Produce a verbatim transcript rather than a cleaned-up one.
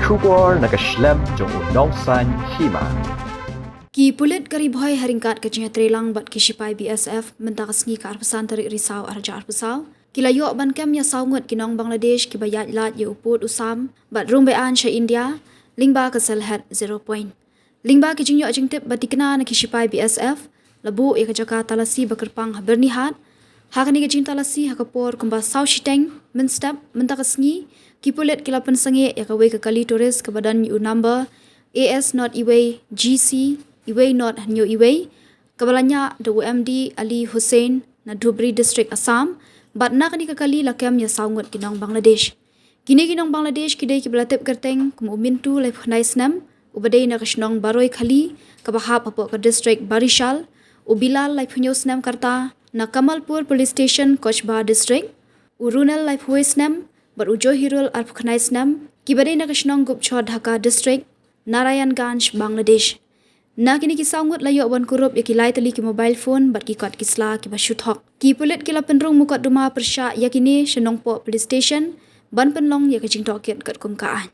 Khubor na ka shlem jong u Nongsaiñ Hima. Ki pulit ka Ri Bhoi ha ryngkat ka jingïatreilang bad ki shipai B S F mynta ka sngi ka arphew san tarik Risaw arhajar arphew saw ki la ïoh ban kem ïa saw ngut ki nong Bangladesh kiba ïaid lad ïa u pud u sam bad rung be-aiñ sha India lyngba ka sel het Zero Point. Lyngba ki jingïoh jingtip ba tikna na ki shipai B S F, la buh ïa ka jaka talasi ba kyrpang ha Byrnihat. Ha kane ka jingtalasi ha ka por kumba saw shiteng mynstep mynta ka sngi, ki pulit ki la pynsangeh ïa kawei ka kali tourist kaba don ïa u number A S not iwei G C iwei not hynñiew iwei, kaba la ñiah da u M D Ali Hussain na Dhubri District, Assam, bad na kane ka kali la kem ïa saw ngut ki nong Bangladesh. Kine ki nong Bangladesh ki dei kiba la tip kyrteng kum u Mintu laiphew khyndai snem, uba dei na ka shnong Baroi Khali, kaba hap hapoh ka district Barishal, u Bilal laiphew hynñiew snem karta, na Kamalpur Police Station, Cochabamba District, u Runel laiphew wei snem, bad u Johirul arphew khyndai snem, kiba dei na ka shnong Gupchor Dhaka District, Narayanganj, Bangladesh. Na kine ki saw ngut la ïoh ban kurup ïa ki lai tylli ki mobile phone bad ki kot ki sla kiba shu thok. Ki pulit ki la pynrung mukotduma pyrshah ïa kine sha Nongpoh Police Station ban pynlong ïa ka jingtohkit katkum ka aiñ.